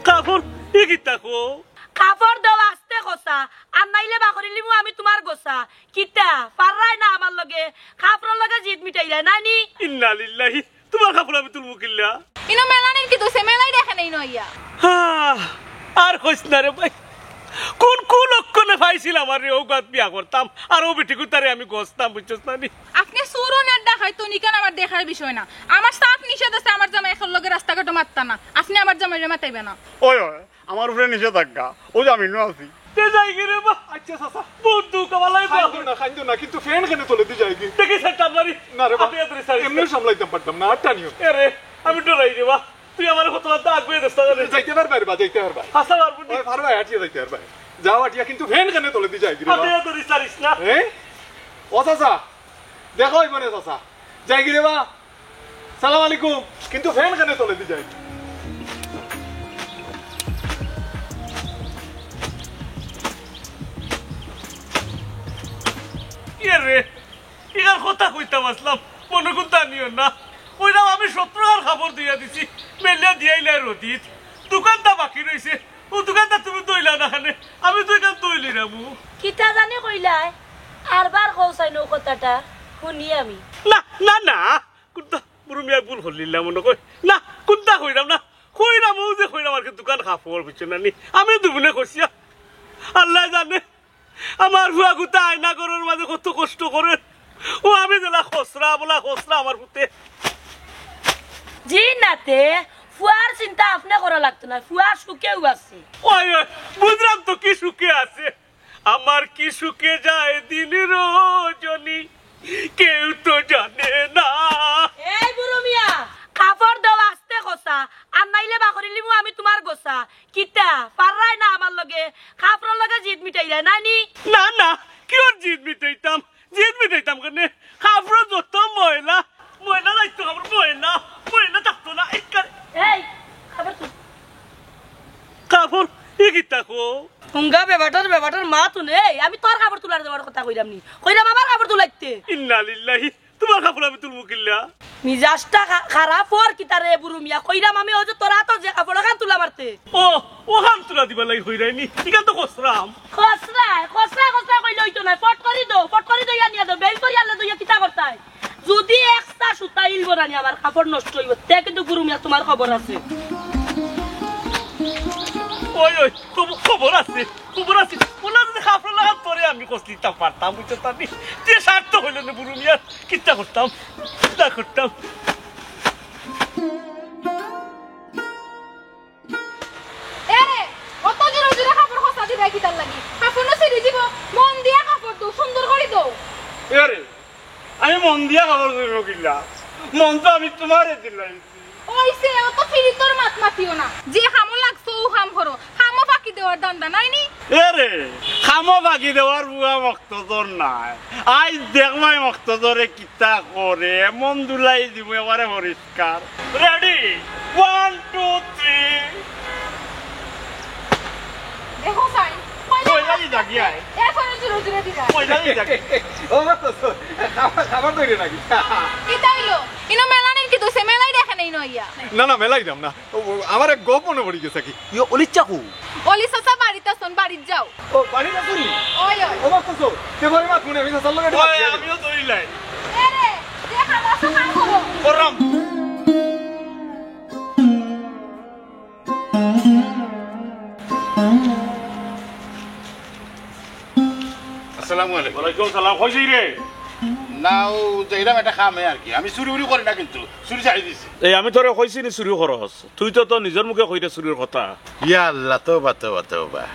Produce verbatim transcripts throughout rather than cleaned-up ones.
কাপড়, ই কিতা কও? কাপড় দেও আস্তে কছা, আর নাইলে বাকরিলিমু আমি তুমার গোছা। কিতা, পাররায় না আমার লগে? কাপড়র লগে জিদ মিটাইরায় না নি? ইন্না লিল্লাহি, তুমার কাপড় আমি তুলমু কিলা? ইনো মেলানির কিতা অইছে? মেলাইরা কেনে ইনো আইয়া? আহ, আর কইছ না রে ভাই, কুন কুলক্ষণে পাইছিল আমারে, অউ গাত বিয়া করতাম, আর অউ বেটিগুতারে আমি গছতাম, বুঝছস না নি? আপনে চুর অন আর ডাকাইত অন, ইখান আমার দেখার বিষয় না। আমার সাফ নিষেধ আছে আমার জামাই অকলর লগে রাস্তাঘাটো মাততা না। আপনে আমার জামাইরে মাতাইবা না। ওই, ওই, আমার উপরে নিষেধাজ্ঞা, অউ যে আমি নু আছি। তে যাইগি রে বা। আচ্ছা চাচা। বন্ধু কামালাই বা। কাইন্দো না, কাইন্দো না, কিন্তু ফ্যান কেনে তলেদি যাইগি? দেখি স্যার, তার বাড়ি। না রে বা, আপনি এত রিসার্চ এমনিও সামলাইতাম পারতাম না, আর টানিও। এরে, আমি ডরাই রে বা। তুই আমার কত কথা আগুয়ে দেস না রে। যাইতে পারবায় রে বা, যাইতে পারবায়। হাছা পারবো নি। ওই পারবায়, আটিয়া যাইতে পারবায়। যাও আটিয়া, কিন্তু ফ্যান কেনে তলেদি যাইগি রে বা? আপনি এত রিসার্চ না। হ্যাঁ? ও চাচা, দেখো অইবো নে চাচা। যাইগি রে বা? সালাম আলাইকুম। কিন্তু ফ্যান কেনে তলেদি যাইগি? এরে, ইগার কথা কইতাম আছলাম, মনো কুন্তা নিও না। কইরাম আমি সত্তর আর কাপড় ধুইয়া দিছি, মেলিয়া দিয়াইলায় রইদত। দুখানতা বাকি রইছে, অউ দুখানতা তুমি ধইলা না কেনে? আমি তো ইখান ধইলিরামু। কিতা জানি কইলায়, আরবার কও চাইন অউ কথাটা, হুনি আমি। না, না, না, কুন্তা বুরু মিয়ায় ভুল করিলিলা মনো কয়। না, কুন্তা কইরাম না, কইরাম অউ যে কইরাম আর কি দুখান কাপড়, বুঝছো না নি? আমি দুগুনে কইছি, আল্লায় জানে। আমার ফুয়াগুতা আয়না ঘরর মাঝে কত কষ্ট করের। অউ আমি যেলা খসরা, বলা খসরা আমার পুতে। জি না তে, ফুয়ার চিন্তা আপনে করা লাগতো না, ফুয়া সুখেউ আছে। ওই, ওই, বুঝলাম তো কি সুখে আছে। আমার কি সুখে যায় দিন রজনী, কেউ তো জানে না। এই বুরু মিয়া, কাপড় দেও আস্তে কছা, আর নাইলে বাকরিলিমু আমি তুমার গোছা। কিতা, পাররায় না আমার লগে? কাপড়র লগে জিদ মিটাইরায় না নি? না, না, কিওর জিদ মিটাইতাম? জিদ মিটাইতাম কেনে? কাপড় যত ময়লা, ময়লা যাইতো কাপড়, ময়লা, ময়লা থাকতো না। এই কার- এই, কাপড় তুল। কাপড়, ই কিতা কও? হুঙ্গা বেবাটার, বেবাটার মা তো নেই, আমি তোর কাপড় তুলার দেওয়ার কথা কইরাম নি, কইরাম আমার কাপড় তুলাইতে। ইন্না লিল্লাহি, তুমার কাপড় আমি তুলমু কিলা? মিজাজটা খা-, খারাপ অর কিতা রে বুরু মিয়া? কইরাম আমি অউ যে তোর আতো যে কাপড় অখান তুলা মারতে। ও, অখান তুলা দিবার লাগি কইরায় নি? ইখান তো খসরাম। খসরায়, খসরা, খসরা কইলে অইতো নায়। ফট করি দেও, ফট করি দেও, ইয়া নিয়া দেও। বেল করি আনলে দেও, ইয়া কিতা করতায়? যুদি একটা সুতা ইলবো না নি আমার কাপড় নষ্ট অইবো। তে কিন্তু বুরু মিয়া তুমার খবর আছে। ওই, ওই, খবর, খবর আছে। খবর আছে। অলা যুদি কাপড় লাগাত পরে আমি কসলিতা পারতাম, বুঝছো নি? যে স্বার্থ অইলো না বুরু মিয়ার, কিতা করতাম, কিতা করতাম। এরে, অত জোরে জোরে কাপড় খসা দিরায় কিতার লাগি? কাপড় নু ছিড়ি যিবো, মন দিয়া কাপড় দেও, সুন্দর করি দেও। এরে, আমি মন দিয়া কাপড় ধুইমু কিলা? মন তো আমি তুমারে দিলাইছি। অইছে, অত ফিরিতর মাত মাতিও না। যে কামো লাগছো, অউ কাম করো। কামো ফাকি দেওয়ার ধান্দা নায় নি? এরে, কামো ফাকি দেওয়ার ফুয়া মক্তজর নায়। আইজ দেখবায় মক্তজরে কিতা করে, মন ধুলাই দিমু এবারে পরিষ্কার। Ready? One, two, three. দেখো চাইন, ময়লা দি যাগি আয়। এরপরে জোরে জোরে দিবা। ময়লা দি যাগি। ও মা তো, খাবার, খাবার তৈরি নাকি? কিতা অইলো? ইনো মেলানির কিতা অইছে? মেলাইরা কেনে ইনো আইয়া? না, না, মেলাইরাম না। ও, ও, আমার এক গপ মনো পড়ি গেছে কি? ইয়ো, অলি চাচা কই? অলি চাচা বাড়িত আছইন, বাড়িত যাও। ও, বাড়িত আছইন? ওই, ওই। ও মা তো, তে বাড়ি মাত মনে, আমি চাচার লগে ওই, মাত দিয়া আমিও দৌড়িলাই। এ রে, যে কাম আছে কাম করো। করলাম। আসসালামু আলাইকুম। ওয়ালাইকুম সালাম। কই যাইরে? না, ও যাইরাম একটা কামে আর কি। আমি চুরি উরি করি না কিন্তু, চুরি ছাড়ি দিছি। এই আমি তোরে কইছি নি চুরি করস? তুই তো তোর নিজর মুখে কইরে চুরির কথা। ইয়া আল্লাহ, তওবা, তওবা, তওবা।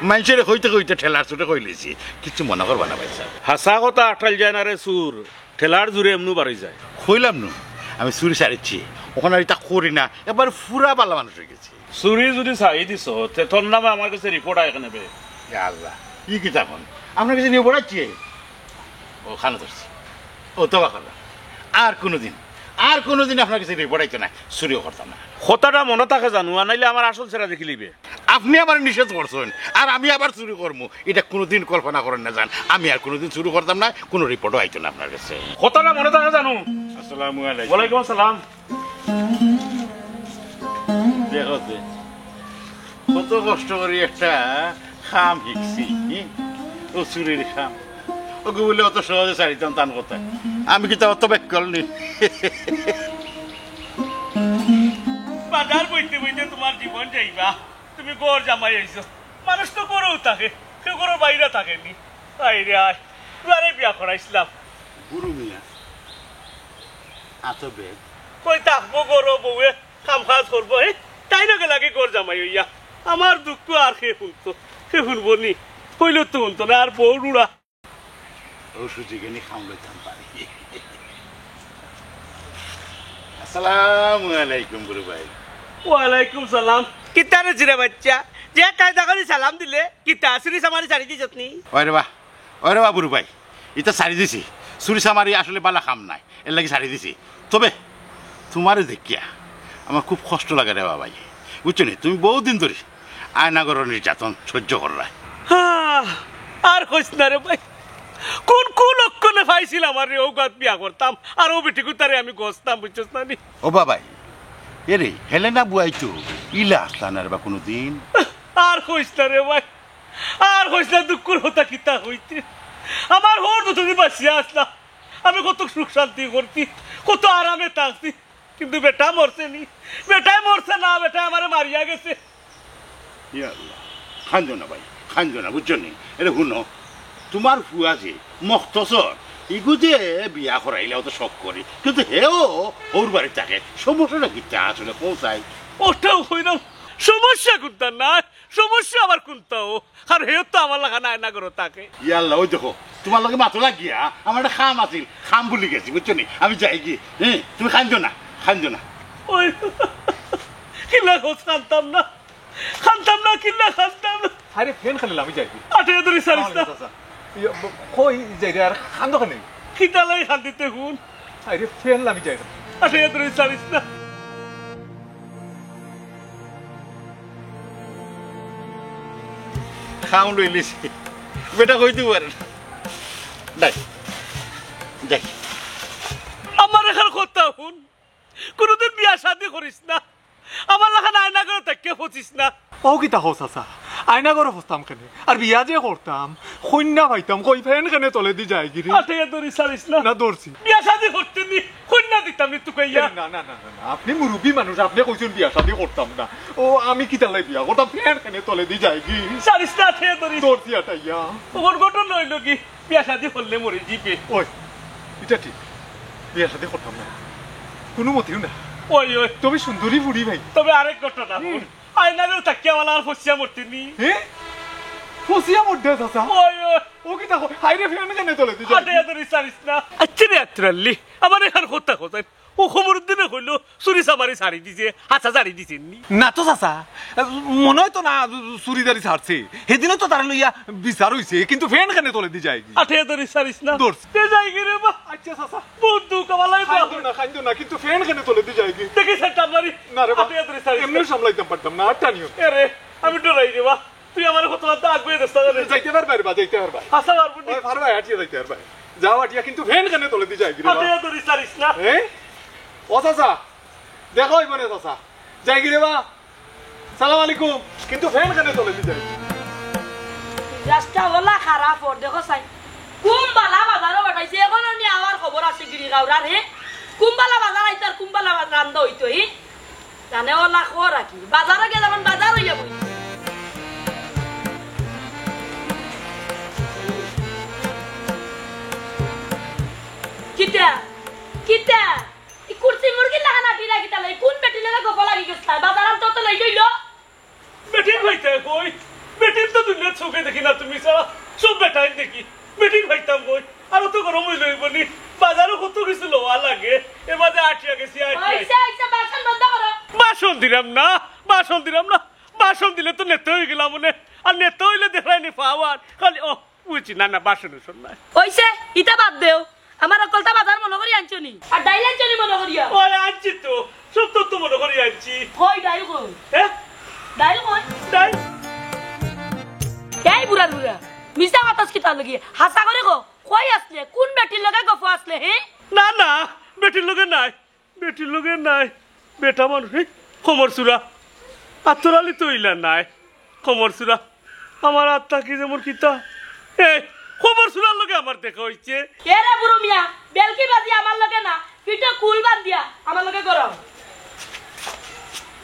মাইনষরে কইতে কইতে ঠেলার চুরে কইলিছি। কিচ্ছু মনে করবা না ভাইসাব। হাছা কথা আটাইল যায় না রে চুর। ঠেলার জুরে এমনু বাড়ি যায়। কইলাম নু, আমি চুরি ছাড়িছি। অখন আর ইতা করি না। এবার পুরা ভালা মানুষ অই গেছি। চুরি যুদি ছাড়ি দিছো, তে তোর নামে আমার গেছে রিপোর্ট আয় কেনে বে? ইয়া আল্লাহ, ই কিতা কন? আপনার গেছে রিপোর্ট আইছে? ও, কানো ধরছি। ও, তওবা করলাম। আর কুনুদিন, আর কুনুদিন আপনার গেছে রিপোর্ট আইতো না, চুরিও করতাম না। কথাটা মনো থাকে জানু, আর নাইলে আমার আসল চেহারা দেখিলিবে। আপনে আমারে নিষেধ করছইন, আর আমি আবার চুরি করমু, ইটা কুনুদিন কল্পনা করইন না যান। আমি আর কুনুদিন চুরি করতাম না, কুনু রিপোর্টও আইতো না আপনার গেছে। কথাটা মনো থাকে জানু। আসসালামু আলাইকুম। ওয়ালাইকুম আসসালাম। দেখো যে। কত কষ্ট করি একটা কাম শিখছি, হুম? ও চুরির কাম। ওগু বুলে অত সহজে ছাড়িতাম তান কথা। আমি কিতা অত বেক্কল নি? বাজার বইতে বইতে তুমার জীবন যাইবা। তুমি ঘর জামাই অইছো। মানুষ তো ঘরো থাকে, কেউ ঘরর বাইরে থাকে নি। আইরে আয়, তুমারে বিয়া করাইছলাম। বুরু মিয়া, আতো বেদ। কই থাকবো ঘরো বউয়ে, কাম কাজ করবো, হে? তাই না গেলাগি ঘর জামাই অইয়া। আমার দুঃখ আর কে হুনতো, কে হুনবো নি? কইলে তো হুনতো না, আর বউ রুড়া। ও সুযোগে নি কাম লইতাম পারি। আসসালামু আলাইকুম বুরু ভাই। ওয়ালাইকুম সালাম। কিতা রে জিরা বাচ্চা? যে কায়দা করি সালাম দিলে, কিতা চুরি চামারি ছাড়ি দিছত নি? ওরে বাহ, ওরে বাহ বুরু ভাই, ইতা ছাড়ি দিছি। চুরি চামারি আসলে বালা কাম নায়, এর লাগি ছাড়ি দিছি। তবে তুমারে দেখিয়া আমার খুব কষ্ট লাগে রে বাবাই, বুঝছো নি? তুমি বহুত দিন ধরি আয়নাগরর নির্যাতন সহ্য কররায়। আহ, আর কইস না রে ভাই, কোন কুলক্ষণে পাইছিল আমারে অউ গাত বিয়া করতাম, আর অউ বেটিগুতারে আমি গছতাম, বুঝছস না নি? ও বাবাই, এরে হেলেনা বুয়াই তো ইলা আসলা না রে বা কোনোদিন। আর কইস না রে ভাই, আর কইস না, দুঃখর কথা কিতা কইতে। আমার হউর যতদিন বাঁচিয়া আসলা, আমি কত সুখ শান্তি করছি, কত আরামে থাকছি, কিন্তু বেটা মরছে নি, বেটায় মরছে না, বেটায় আমারে মারিয়া গেছে। ইয়া আল্লাহ, কান্দো না ভাই, কান্দো না, বুঝছো নি? এরে হুনো, তুমার ফুয়া যে মখতসর, ইগু যে বিয়া করাইলাও তো শখ করি, কিন্তু হেও হউর বাড়ি থাকে, সমস্যাটা কিতা আসলে কও চাই? ওটাও কইলাম, সমস্যা কুনতা না, সমস্যা আবার কুনতা ও? আর হেও তো আমার লাখান আয়নাগরো থাকে। ইয়া আল্লাহ, ওই দেখো, তুমার লগে মাতো লাগিয়া আমার একটা কাম আছিল, কাম ভুলি গেছি, বুঝছো নি? আমি যাইগি, হ্যাঁ, তুমি কান্দো না, কান্দো না। ওই, কিলা কস কানতাম না, কানতাম না, কিলা কানতাম না। আরে ফেন খালি লামি যাই। আটে ধরি সারিস না। আচ্ছা, আচ্ছা। ইয়ে, ব-, কই যাই রে, আর কান্দো কেনে? কিতা লাগি কান্দিতে হুন? আরে ফেন লামি যাই। আটে ধরি সারিস না। খাউন রইলিস। বেটা কই দিব আর। দেখ। দেখ। আমার এখন কথা হুন। কোনোদিন বিয়া শাদি করিস না। আমার লাখান আয়নাগরো থাকিয়া পচিস না। ও কিতা কও চাচা? আয়নাগরো পচতাম কেনে? আর বিয়া যে করতাম, কইন্যা পাইতাম কই, ফেন কেনে তলেদি যায়গি রে? আটে ধরি সারিস না। না, ধরছি। বিয়া শাদি করতে নি, কইন্যা দিতাম নি তুকাইয়া। এ, না, না, না, না, না, আপনি মুরব্বি মানুষ, আপনি কইছইন বিয়া শাদি করতাম না। ও, আমি কিতার লাগি বিয়া করতাম, ফেন কেনে তলেদি যায়গি? সারিস না, আটে ধরি। ধরছি আটাইয়া। ওর ঘটনা অইলো কি? বিয়া শাদি করলে মরি যিবে। ওই, ইটা ঠিক। বিয়া শাদি করতাম না। কুনু মতেও না। ওই, ওই। তবে সুন্দরী ফুড়ি ভাই। তবে আরেক ঘটনা। হুম। আয়নাগরো থাকিয়া আমার আর ফসিয়া মরতে নি। হে? ফসিয়া মরতে চাচা? ওই, ওই। ও কিতা কয়? হায় রে, ফেন কেনে তলেদি যায়গি? আটে ধরি সারিস না। আচ্ছা রে আত্রাল্লি, আমার এখন কথা কথা। ও কমরুদ্দিনে কইলো, চুরি চামারি ছাড়ি দিছে, হাছা ছাড়ি দিছে নি? না তো চাচা, মনে অয় তো না চুরিদারি ছাড়ছে। হেদিনও তো তারে লইয়া বিচার অইছে, কিন্তু ফেন কেনে তলেদি যায়গি? আটে ধরি সারিস না। ধরছি। তে যায়গি রে বা। আচ্ছা চাচা। বহুত দুঃখ আমার লাগে বা। কান্দো না, কান্দো না, কিন্তু ফেন কেনে তলেদি যায়গি? দেখি স্যার, টান মারি। না রে বা। আটে ধরি সারিস না। এমনিও সামলাইতাম পারতাম না, আর টানিও। এ রে, আমি ডরাই রে বা। তুই আমার কত মাত্র আগুয়ে দেস না রে। যাইতে পারবায় রে বা, যাইতে পারবায়। হাছা পারবো নি? ওই পারবায়, আটিয়া যাইতে পারবায়। যাও আটিয়া, কিন্তু ফেন কেনে তলেদি যায়গি রে বা? আটে ধরি সারিস না। হ্যাঁ? ও চাচা, দেখো ওই বনে চাচা। যাইগি রে বা? সালাম আলাইকুম। কিন্তু ফেন কেনে তলেদি যায়গি? রাস্তা ওলা খারাপ ওর, দেখো চাই। কুম্বালা বাজারো পাঠাইছে, এখনো নি আওয়ার খবর আছে গিরি গাউরার, হে? কুম্বালা বাজার আইতো আর কুম্বালা বাজার রান্দা অইতো, হে? জানে ওলা খবর রাখি। বাজারো গেলে এখন বাজার অইয়া বই। কিতা? কিতা? ই কুরসি মুরগির লাখান আটিরা কিতা লাই? কোন বেটির লগে গফ লাগি গেছলা? বাজার আনতে তো লই গইলো। বেটিন ভাইতে কই? বেটিন তো দুনিয়ার চোখে দেখি না তুমি ছাড়া। সব বেটাইন দেখি। বেটিন ভাইতাম কই? আরো তো গরম অইল অইব নি। বাজারো কত কিছু লওয়া লাগে। এ বাদে আটিয়া গেছি, আটিয়া। অইছে, অইছে, বাসন বন্ধ করো। বাসন দিলাম না, বাসন দিলাম না। বাসন দিলে তো নেতা অই গেলাম মনে। আর নেতা অইলে দেখলাই নি পাওয়ার। খালি, ও, বুঝছি, না, না, বাসন উসন নাই। অইছে, ইতা বাদ দেও। আমার অকলতা বাজার মনো করি আনছো নি? আর ডাইল আনছো নি মনো করিয়া? ওই আনছি তো, সব তো, তো মনো করি আনছি। কই ডাইল কই? হ্যাঁ? ডাইল কই? ডাইল? এই বুড়ার বুড়া, মিছা মাতস কিতার লাগি? হাছা করি ক, কই আছলে? কোন বেটির লগে গফ আছলে, হে? না, না, বেটির লগে নাই। বেটির লগে নাই, বেটা মানুষ, এই কোমর চূড়া। আতর আলী তো ইলা নাই। কমর চূড়া, আমার আত্মা কি যেমন কিতা। এই, কমর চূড়ার লগে আমার দেখা অইছে। এরে বুরু মিয়া, বেলকি বাজি আমার লগে না, পিঠো কুল বান্ধিয়া আমার লগে গরম।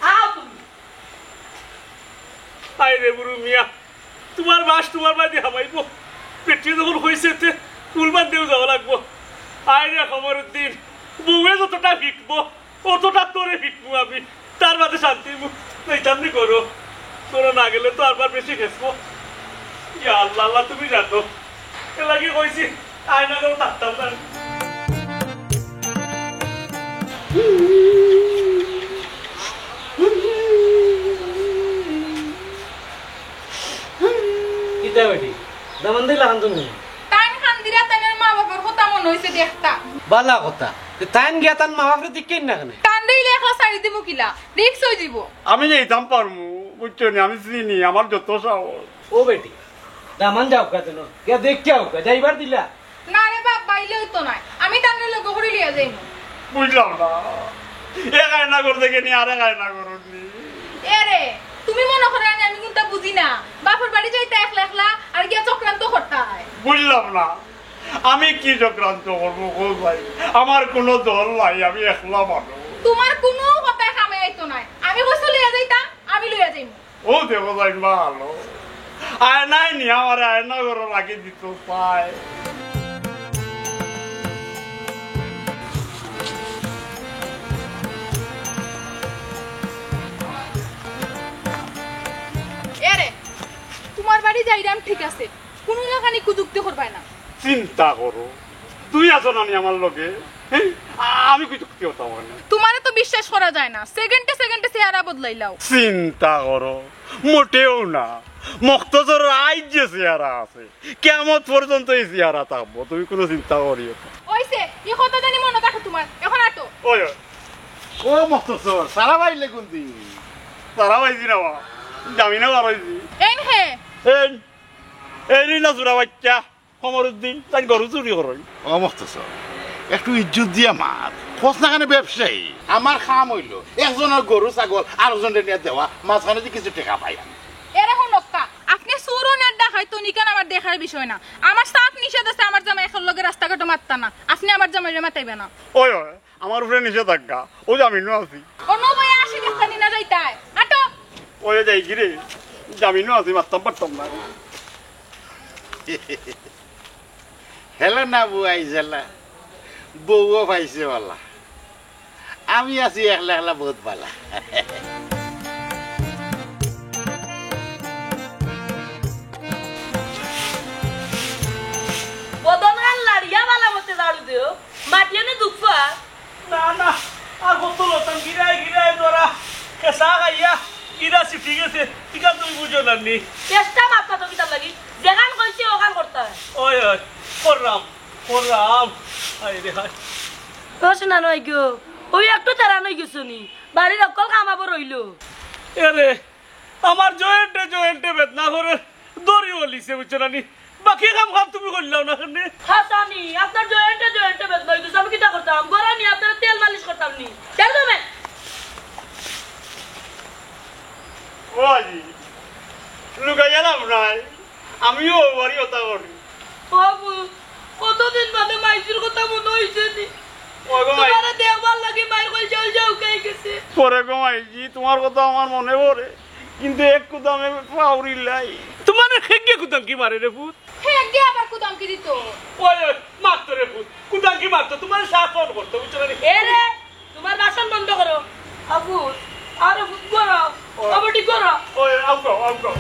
আও তুমি। আয় রে বুরু মিয়া, তুমার বাস তুমার বাড়ি হামাইবো। বেটি যখন কইছে তে কুল বান্ধিয়াউ যাওয়া লাগবো। আয় রে কমরুদ্দিন, বউয়ে যতটা ফিটবো, অতটা তোরে ফিটমু আমি, তার বাদে শান্তি মু-, যাইতাম নি করো। করো না গেলে তো আরবার বেশি গেছবো। ইয়া আল্লাহ, আল্লাহ তুমি জানো। এর লাগি কইছি, আয়না করো থাকতাম না। কিতা বেটি? দামান দিলা হান তুমি? তাইন কান্দিরা তাইনর মা বাপর কথা মনে অইছে দেখতা। বালা কথা। তে তাইন গিয়া তান মা বাপরে দেখিন না কেনে? তানরে ইলা একলা ছাড়ি দিমু কিলা? রিক্স অই যিবো। আমি যাইতাম পারমু, বুঝছো নি? আমি চিনি, আমার যত সাহস। ও বেটি, দামান যাও কা যেন? গিয়া দেখিয়া আও কা, যাইবার দিলা? না রে বাপ, বাইলে অইতো নায়। আমি তানরে লগে করি লইয়া যাইমু। বুঝলাম না। এক আয়না করতে গেনি, আর এক আয়না করুন নি। এ রে, তুমি মনে করো আমি, আমি কুনতা বুঝি না? বাপর বাড়ি যাইতা একলা একলা, আর গিয়া চক্রান্ত করতায়। বুঝলাম না। আমি কি চক্রান্ত করবো গো ভাই? আমার কোনো দল নাই, আমি একলা মানুষ। তোমার কোনো কথায় কামে আইতো নায়। আমি কইছি লইয়া যাইতাম, আমি লইয়া যাইমু। ও দেখো যাই ভালো। আয়নায় নি আমারে আয়না ঘরো রাখি দিত চায়। এরে, তোমার বাড়ি যাইরাম ঠিক আছে, কোনো লাখানি কুযুক্তি করবায় না। চিন্তা করো, তুমি আছো না নি আমার লগে? হ্যাঁ? আ-, আমি কুযুক্তি করতাম কেনে? তোমারে তো বিশ্বাস করা যায় না, সেকেন্ডে সেকেন্ডে চেহারা বদলাইলাও। চিন্তা করো, মোটেও না। মক্তসর আইজ যে চেহারা আছে, কিয়ামত পর্যন্ত এই চেহারা থাকবো, তুমি কোনো চিন্তা করিও না। অইছে, ই কথা জানি মনো থাকে তোমার, এখন আটো। ওই, ওই। ও মক্তসর, সারা বাইলে কোন দিন? সারা বাইছি না বা, জামিনে বার অইছি। এইন হে। এইন, এইন না জুরা বাচ্চা। কমরুদ্দিন, তাই গরু চুরি করই। ও মক্তসর, একটু ইজ্জত দিয়া মাত। কস না কেনে ব্যবসায়ী? আমার কাম অইলো একজনর গরু ছাগল আরোকজনরে নিয়া দেওয়া, মাঝখানে যে কিছু টেকা পাই আমি। এরে হুনক্কা, আপনে চুর অন আর ডাকাইত অন ইখান আমার দেখার বিষয় না। আমার সাফ নিষেধ আছে আমার জামাই একর লগে রাস্তাঘাটো মাততা না। আপনে আমার জামাইরে মাতাইবা না। ওই, ওই, আমার উপরে নিষেধাজ্ঞা, ও জামিনও আছি। অনো বইয়া আশি টেকা নিনা যাইতায়। আটো। ওই যাই গিরে, জামিনও আছি, মাততাম পারতাম না। হেলা না বুয়াই জেলা, বউও পাইছে বালা। আমি আছি একলা একলা বহুত বালা। বদনখান লাড়িয়া বালা মতে ঝাড়ু দেও, মাটিয়ে নে দুখ পা। না, না, আর কত লতাম গিরায় গিরায় ধরা, খেসা খাইয়া গিরা ছিটি গেছে, ইখান তুমি বুঝো না নি। চেষ্টা মাত্রা তো কিতার লাগি, যেখান কইছে ওখান করতা। ওই, ওই, করলাম, করলাম। হায় রে হায়। ও শোনা নয় গো, ওই একটু তেরান অই গেছো নি, বাড়ির অকল কাম আবার রইলো। এরে, আমার জয়েন্টে জয়েন্টে বেদনা করে দড়ি ওলিছে, বুঝছো না নি? বাকি কাম কাম তুমি করলাও না কেনে? হাসানি, আপনার জয়েন্টে জয়েন্টে বেদনা অই গেছে, আমি কিতা করতাম? গড়া নি আপনার তেল মালিশ করতাম নি? তেল দেবে? ও আজি, লুকাইয়া লাভ নাই, আমিও বাড়ি ওটা করি। বাবু, কতদিন বাদে মাইজির কথা মনো অইছে নি? ওই গো মাই- তোমারে দেখবার লাগি মাইর কইল যাও যাও কে গেছে। পরে গো মাইজি, তোমার কথা আমার মনে পড়ে, কিন্তু এক কথা আমি পাউরিলাই। তোমারে হেগে কুদামকি মারে রে পুত? হেগে আবার কুদামকি দিত? ওই, ওই, মারতো রে পুত, কুদামকি মারতো, তোমারে শাসন করতো, বুঝছো না নি? এ রে, তোমার বাসন বন্ধ করো। আবু, আরে বুক করো, ও। আবার ঠিক করো। ওই, আউট করো, আউট করো।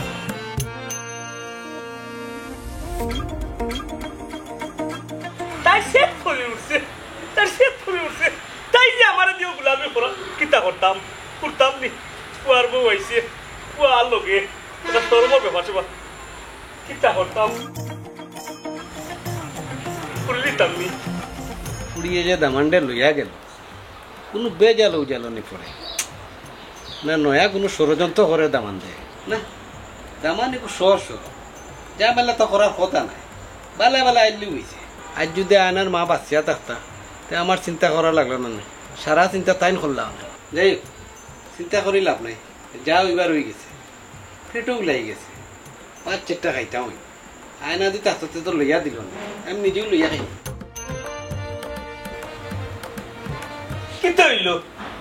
তাই সে ফুলি উঠছে, তাই সে ফুলি উঠছে। তাই যে আমারে দিও গুলামি করা, কিতা করতাম? করতাম নি? পুয়ার বউ আইছে, পুয়ার লগে, এটা তোর বউ ব্যাপার স্যাপার। কিতা করতাম? ফুলি দিতাম নি? ফুড়িয়ে যে দামান্ডে লইয়া গেল, কুনু বেজাল উজাল নি পড়ে। না, নয়া কুনু ষড়যন্ত্র করে দামান দে। না, দামান একটু সহজ সরল। ঝামেলা তো করার কথা নাই। বালা বালা আইলে অইছে। আইজ যুদি আয়নার মা বাঁচিয়া থাকতা, তে আমার চিন্তা করা লাগলো না নি। সারা চিন্তা তাইন করলা না। যাই হোক, চিন্তা করি লাভ নাই। যা অইবার অই গেছে। পেটো উলাই গেছে। পাঁচ চাইরটা খাইতাম অই। আয়না দি তাতে তো লইয়া দিল না। আমি নিজেউ লইয়া খাই। কিতা অইলো?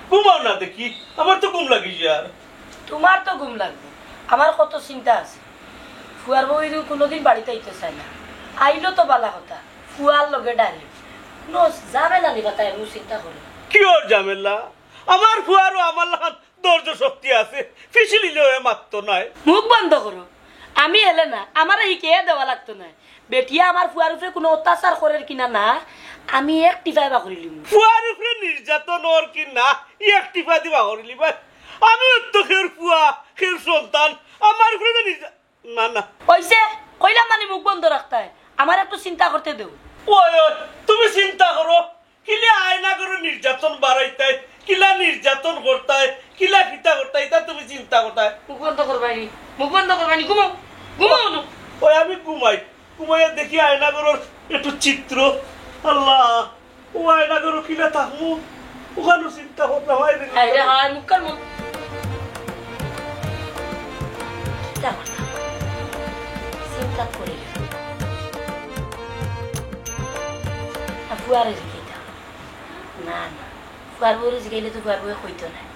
ঘুমাও না দেখি। আমার তো ঘুম লাগিছে আর। তুমার তো ঘুম লাগবো। আমার কত চিন্তা আছে। ফুয়ার বউ ইদু কুনুদিন বাড়িত আইতো চায় না। আইলো তো বালা কথা। ফুয়ার লগে direct। কুনু ঝামেলা নি বা তাই আমি চিন্তা করি। কিওর ঝামেলা? আমার ফুয়ারও আমার লাখান ধৈর্য শক্তি আছে, ফিসিলিলেও হে মাততো নায়। মুখ বন্ধ করো। আমি এলে না, আমারে হিকেই দেওয়া লাগতো নায়। বেটিয়ে আমার ফুয়ার উপরে কুনু অত্যাচার করের কিনা না, আমি এক টিপায় বার করিলিমু। ফুয়ার উপরে নির্যাতন অর কিনা, এক টিপাদি বার করিলিবায়। আমি তো কেউর ফুয়া, কেউর সন্তান, আমার উপরে তো নির্যা-, না, না। অইছে, কইলাম না নি মুখ বন্ধ রাখতায়, আমার একটু চিন্তা করতে দেও। ওই, ওই, তুমি চিন্তা করো, কিলা আয়না ঘরো নির্যাতন বাড়াইতায়, কিলা নির্যাতন করতায়, কিলা কিতা করতায়, ইতা তুমি চিন্তা করতায়। মুখ বন্ধ করবায়নি, মুখ বন্ধ করবায়নি, ঘুমাও, ঘুমাও নু। ওই আমি ঘুমাই, ঘুমাইয়া দেখি আয়না ঘরর একটু চিত্র। আল্লাহ, ও আয়না ঘরো কিলা থাকমু, অখানও চিন্তা করতাম, হায় রে। হায় রে হায়, মুখ কান বন্ধ। চিন্তা করতাম। চিন্তা করি। আর ফুয়ারে জিগাইতাম। না, না। ফুয়ার বউরে জিগাইলে তো ফুয়ার বউয়ে কইতো নায়।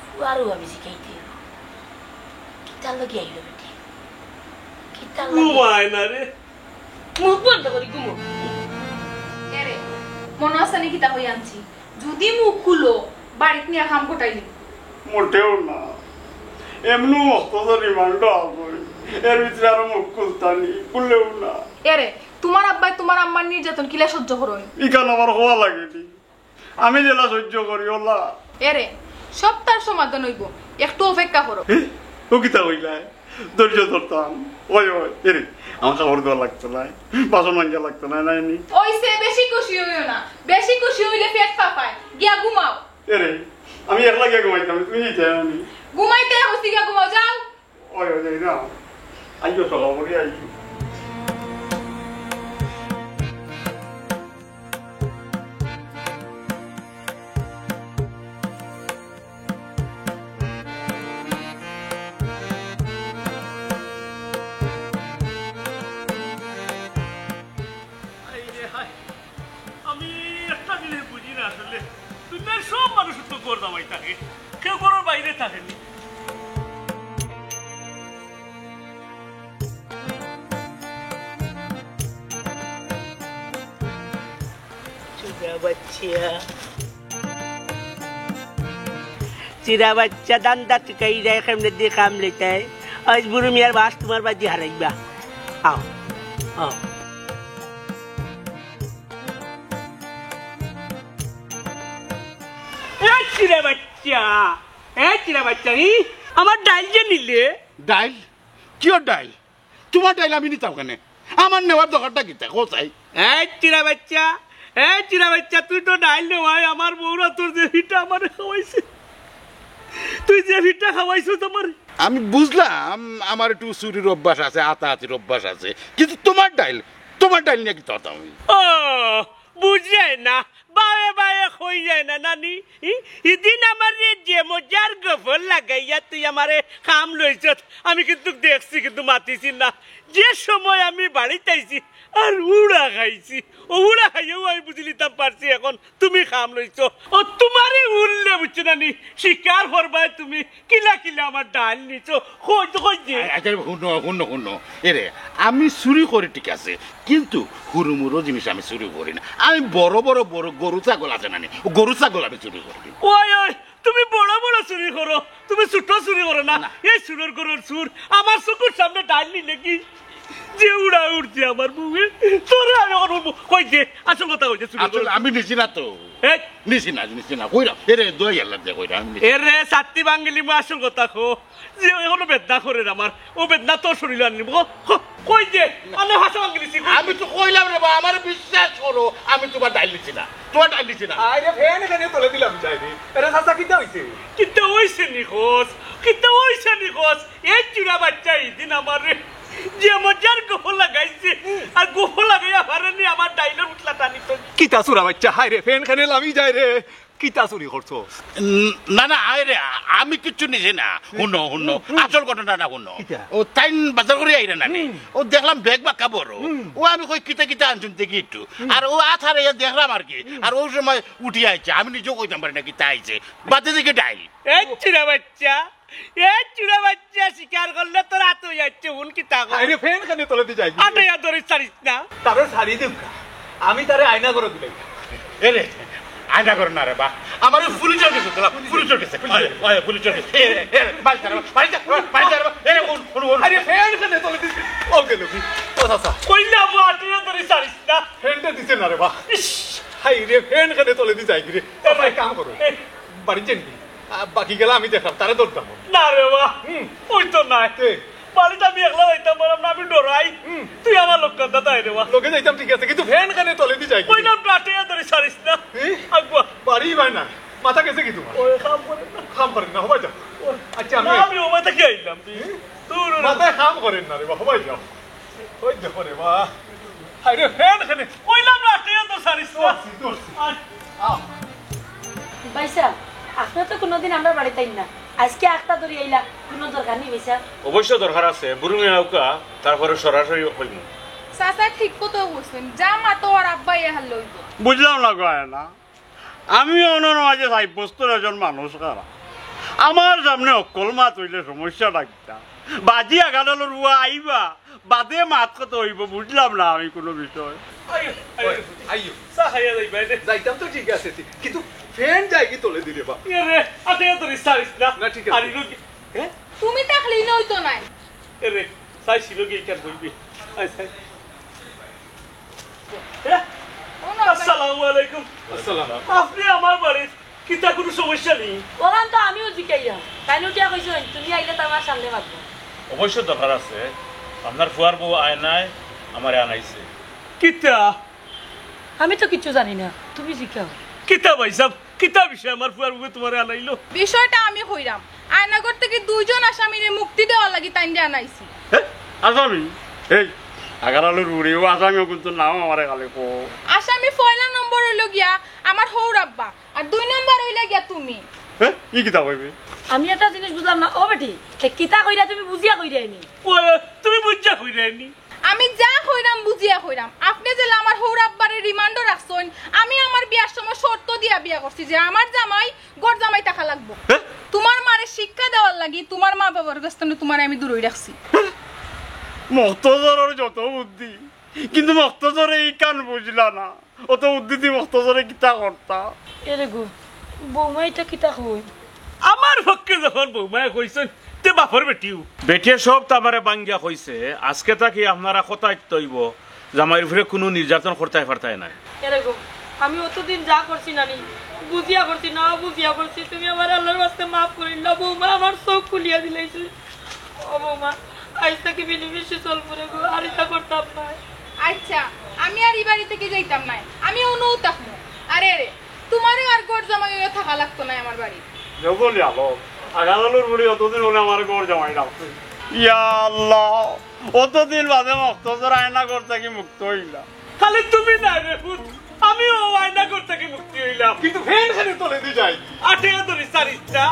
ফুয়ারও আমি জিগাইতে অইবো। কিতার লাগি আইলো বেটি? কিতার লাগি? ঘুমায় না রে। মুখ বন্ধ করি ঘুমো। এরে, মনো আছে নি কিতা কই আনছি? যুদি মুখ খুলো, বাড়িত নিয়া কাম গটাই দিমু। মোটেও না। এমনু মস্ত তো রিমান্ডও আছে। এর ভিতরে আরো মুখ খুলতানি, খুললেও না। এরে, তুমার আব্বায় তুমার আম্মার নির্যাতন কিলা সহ্য করইন? ইখান আমার কওয়া লাগেনি। আমি যেলা সহ্য করি, ওলা। এরে, সবতার সমাধান অইবো, একটু অপেক্ষা করো। এ? ও কিতা কইলায়? ধৈর্য ধরতাম। ওই, ওই, এরে, আমার কাপড় ধোয়া লাগতো নায়, বাসন মাজা লাগতো নায়, নায় নি? অইছে, বেশি খুশি অইও না, বেশি খুশি অইলে পেট ফাফায়, গিয়া ঘুমাও। এরে, আমি একলা গিয়া ঘুমাইতাম, তুমি নিতে আমি। ঘুমাইতে কইছি, গিয়া ঘুমাও, যাও। ওই, ওই, যাই না। আইও, সকাল করি আইও। হায় রে হায়, আমি একটা জিনিস বুঝি না আসলে। দুনিয়ার সব মানুষ তো ঘর জামাই থাকে, কেউ ঘরর বাইরে থাকে নি। চুরা বাচ্চা। চুরা বাচ্চা, ধান্দা তুকাই যায়, কেমনে দি কাম লইতায়। আইজ বুরু মিয়ার বাস তুমার বাজি হারাইবা। আও, আও। এ চুরা বাচ্চা, এ চুরা বাচ্চা, ই আমার ডাইল যে নিলে। ডাইল? কিওর ডাইল? তুমার ডাইল আমি নিতাম কেনে? আমার নেওয়ার দরকারটা কিতা? কও চাই। এই চুরা বাচ্চা, এই চুরা বাচ্চা, তুই তো ডাইল নেওয়ায় আমার বউরা তোর যে ভিটা আমারে খাওয়াইছে। তুই যে ভিটা খাওয়াইছস আমারে। আমি বুঝলাম, আমার একটু চুরির অভ্যাস আছে, আতাআতির অভ্যাস আছে, কিন্তু তুমার ডাইল, তুমার ডাইল নিয়া কিতা করতাম আমি? ও, বুঝলে না, বায়ে বায়ে কই যায় না, নানি? ই? ইদিন আমারে যে মজার গফল লাগাইয়া তুই আমারে কাম লইছস, আমি কিন্তু দেখছি, কিন্তু মাতিছি না। যে সময় আমি বাড়িত আইছি, আর উড়া খাইছি। ও উড়া খাইয়াও আমি বুঝিলিতাম পারছি, এখন তুমি কাম লইছো। ও তুমারে উড়লে বুঝছো না নি? স্বীকার করবায় তুমি। কিলা কিলা আমার ডাইল নিছো? কই তো, কই যে? আ-, আচ্ছা, হুনো, হুনো, হুনো। এরে, আমি চুরি করি ঠিক আছে, কিন্তু হুরুমুরু জিনিস আমি চুরি করি না। আমি বড় বড়, বড় গরু ছাগল আছে না নি? ও গরু ছাগল আমি চুরি করি। ওই, ওই, তুমি বড় বড় চুরি করো, তুমি ছোট চুরি করো না। না। এই চুরর ঘরর চুর, আমার চকুর সামনে ডাইল নিলে কি? যে উড়া উড়ছে আমার বউয়ে, তোরে আমি এখন বলবো, কই যে, আসল কথা কই যে চুরি আসলে করো। আমি নিছি না তো। এই, নিছি না, নিছি না। কইরা, এরে, দোয়াই আল্লাহ দিয়া কইরা, আমি নিছি না। এরে, ছাতি ভাঙ্গিলিমু, আসল কথা কো। যে এখনো বেদনা করের আমার, ও বেদনা তোর শরীরে আনিব। কো, কো, কই যে? আনে ভাষা ভাঙ্গিলিছি, কই আমি যে? তো কইলাম রে বা, আমারে বিশ্বাস করো, আমি তুমার ডাইল নিছি না। তুমার ডাইল নিছি না। আরে, ফ্যান এখানে তুলে দিলাম, যাইনি। আরে, চাচা, কিতা অইছে? কিতা অইছে নি কস? কিতা অইছে নি কস? এই চুরা বাচ্চা, ইদিন আমারে যে মজার গফল লাগাইছে, আর গফল লাগাইয়া আমারে নি আমার ডাইলর উতলা টানি তো। কিতা চুরা বাচ্চা, হায় রে, ফ্যান খানে লামি যায় রে। কিতা চুরি করছো? উম, না, না, আয় রে, আমি কিচ্ছু নিছি না। হুনো, হুনো, হুম, হুম। আসল ঘটনাটা হুনো। কিতা? ও তাইন বাজার করি আইরা না নি? হুম। ও দেখলাম ব্যাগ বাক্কা বড়। হুম। ও আমি কই, "কিতা কিতা আনছইন দেখি একটু।" হুম। আর ও আত হারাইয়া দেখলাম আর কি। হুম। আর ও সময় উঠি আইছে, আমি নিজেও কইতাম পারি না কিতা আইছে। বাদে দেখি ডাইল। এই চুরা বাচ্চা, এই চুরা বাচ্চা, স্বীকার করলে তোর আত অই আইছে, হুন কিতা কর। আরে ফ্যান কেনে তলেদি যাই? আটে আর ধরে ছাড়িস না। তারে ছাড়ি দেউক্কা। আমি তারে আয়না ঘরো দিলাই। এ রে, আয়না ঘরো না রে বা। আমার ওই পুলিশের কাছে তোরা, পুলিশের কাছে। ওই, ওই, পুলিশের কাছে। এ রে, এ রে, বাড়ি যা রে বা, বাড়ি যা, বাড়ি যা রে বা। এ রে, উঠ, উঠ, উঠ। আরে ফ্যান কেনে তলেদি? ও গেল কি? ও চাচা। কইলাম, আটে আর ধরে ছাড়িস না। ফ্যানটা দিছে না রে বা। ইস। হায় রে, ফ্যান কেনে তলেদি যাই রে? ও ভাই, কাম করো। এ। বাড়ি যাইন কি? আ, বাকি গেলা আমি দেখলাম, তারে ধরতাম। না রে বা, হুম। ওই তো নাই। কে? বাড়িত আমি একলা যাইতাম পারলাম না, আমি ডরাই। হুম। তুই আমার লগে কথা তাই রে বা। লগে যাইতাম ঠিক আছে, কিন্তু ফ্যান কেনে তলেদি যাই? ওই না, প্লাটে ধরে ছাড়িস না। এ? আগুয়া। বাড়ি ভাই না, মাথা গেছে কি তোমার? ওই কাম করে না। কাম করে না, হবাই যাও। ওই। আচ্ছা, আমি না, আমি ও মাথা কি আইলাম তুই? হুম? তোর মাথায় কাম করে না রে বা, হবাই যাও। ওই দেখো রে বা। হায় রে, ফ্যান কেনে? ওই না, প্লাটে তো ছাড়িস না। ধরছি, ধরছি। আয়। আহ। ভাইসাব, আপনে তো কুনুদিন আমরার বাড়িত আইন না, আইজকে আখতা ধরি আইলা, কুনু দরকার নি ভাইসাব? অবশ্য দরকার আছে, বুরু মিয়া আউক্কা, তারপরে সরাসরি কইমু। চাচা ঠিক কথা কইছইন, যা মাতো আর আব্বা এ হাল লইব। বুঝলাম না গো আয়না, আমি অনর মাঝে সাব্যস্ত একজন মানুষ খারাপ, আমার সামনে অক্কল মাত অইলে সমস্যাটা কিতা? বাজি আগাডালর বুয়া আইবা, বাদে মাত কত অইব, বুঝলাম না আমি কুনু বিষয়। আইও, আইও। ওই, আইও। চা খাইয়া যাইবা এনে। যাইতাম তো ঠিক আছে, ঠিক। কিন্তু ফ্যান যাই কি তলেদি রে বা? এ রে, আটে তো রিস ছাড়িস না। না, ঠিক আছে। আর ইলো কি? হ্যাঁ? তুমি থাকলে ইনো অইতো নায়। এ রে, চাইছিল কি কেন বলবি? আয়, চাই। এ? ও না, আসসালামু আলাইকুম। আসসালাম। আপনে আমার বাড়িত কিতা কুনু সমস্যা নি? অখান তো আমিও জিকাইয়াম। তাইন উঠিয়া কইছইন, তুমি আইলে তো আমার সামনে মাতবা। অবশ্য দরকার আছে। আপনার ফুয়ার বউ আয়নায় আমারে আনাইছে। কিতা? আমি তো কিচ্ছু জানি না, তুমি জিকাও। কিতা ভাইসাব? কিতা বিষয় আমার ফুয়ার বউয়ে তুমারে আনাইলো? বিষয়টা আমি কইরাম। আয়নাঘর থাকি দুইজন আসামিরে মুক্তি দেওয়ার লাগি তাইনরে আনাইছি। হে? আসামি? এই, আগার আলুর বুড়ি, ও আসামি অগুইন্তর নাম আমারে খালি কও। আসামি পয়লা নম্বর অইলো গিয়া আমার হউর আব্বা। আর দুই নম্বর অইলা গিয়া তুমি। হে? ই কিতা কইবে? আমি একটা জিনিস বুঝলাম না। ও বেটি, তে কিতা কইরা তুমি বুঝিয়া কইরায় নি? ও, তুমি বুঝিয়া কইরায় নি? আমি যা কইরাম বুঝিয়া কইরাম। আপনে যেলা আমার হউর আব্বারে রিমান্ডো রাখছইন, আমি আমার বিয়ার সময় শর্ত দিয়া বিয়া করছি যে আমার জামাই ঘর জামাই থাকা লাগবো। হে? তুমার মারে শিক্ষা দেওয়ার লাগি তুমার মা বাবার গেছ থনে তুমারে আমি দূরই রাখছি। মক্তজরর যত বুদ্ধি, কিন্তু মক্তজরে ইখান বুঝলা না। অত বুদ্ধি দি মক্তজরে কিতা করতা? এরে গো, বৌমা ইটা কিতা কইন? আমার পক্ষে যখন বৌমায় কইছইন, তে বাপর বেটিও। বেটিয়ে সব তো আমারে ভাঙ্গিয়া কইছে, আইজকে থাকি আপনারা কথা আইতে অইব, জামাইর উপরে কুনু নির্যাতন করতায় পারতায় নায়। এরে গো, আমি অতদিন যা করছি নানি, বুঝিয়া করছি না, বুঝিয়া করছি, তুমি আমারে আল্লার ওয়াস্তে মাফ করিলাও, বৌমা আমার চউখ খুলিয়া দিলাইছে। ও বৌমা, আইজ থাকি মিলিমিশি চলমু রে গো, আর ইতা করতাম নায়। আইচ্ছা, আমি আর ই বাড়ি থাকি যাইতাম নায়, আমি অনউ থাকমু। আরে রে, তুমারে আর ঘর জামাই অইয়া থাকা লাগতো নায় আমার বাড়িত। দেখো নি আলম, আগার আলুর বুড়ি অতদিন অনে আমার ঘর জামাই রাখছে। ইয়া আল্লাহ, অতদিন বাদে মক্তজর আয়না ঘর থাকি মুক্ত অইলা। খালি তুমি না রে পুত, আমিও আয়না ঘর থাকি মুক্ত অইলাম। কিন্তু ফ্যান খালি তলেদি যাই। আটে ধরি চারিটা।